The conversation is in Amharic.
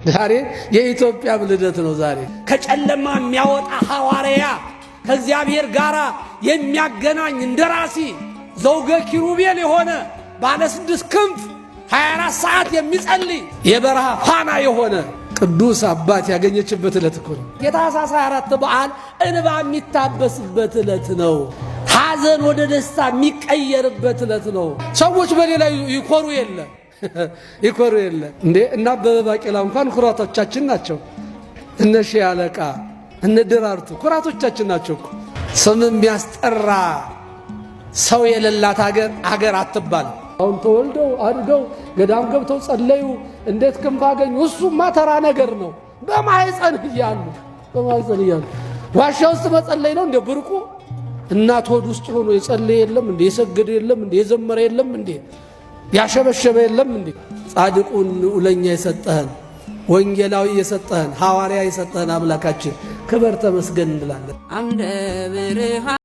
ዛሬ የኢትዮጵያም ልደት ነው። ዛሬ ከጨለማ የሚያወጣ ሐዋርያ፣ ከእግዚአብሔር ጋር የሚያገናኝ እንደራሲ፣ ዘውገ ኪሩቤል የሆነ፣ ባለ ስድስት ክንፍ፣ 24 ሰዓት የሚጸልይ፣ የበረሃ ፋና የሆነ ቅዱስ አባት ያገኘችበት ዕለት እኮ ነው። የታኅሳስ 24 በዓል እንባ የሚታበስበት ዕለት ነው። ሐዘን ወደ ደስታ የሚቀየርበት ዕለት ነው። ሰዎች በሌላ ይኮሩ የለ፣ ይኮሩ የለ እንዴ? እና አበበ ባቄላ እንኳን ኩራቶቻችን ናቸው። እነ ሺህ አለቃ፣ እነ ደራርቱ ኩራቶቻችን ናቸው እኮ። ስም የሚያስጠራ ሰው የሌላት አገር አገር አትባልም። አሁን ተወልደው አድገው ገዳም ገብተው ጸለዩ፣ እንዴት ክንፍ አገኙ? እሱማ ተራ ነገር ነው። በማህፀን እያሉ ዋሻ ውስጥ መጸለይ ነው እንደ ብርቁ? እናት ሆድ ውስጥ ሆኖ የጸለየ የለም እንዴ? የሰገደ የለም እንዴ? የዘመረ የለም እንዴ? ያሸበሸበ የለም እንዴ? ጻድቁን ለኛ የሰጠህን፣ ወንጌላዊ የሰጠህን፣ ሐዋርያ የሰጠህን አምላካችን ክበር ተመስገን እንላለን። አምደ ብርሃን።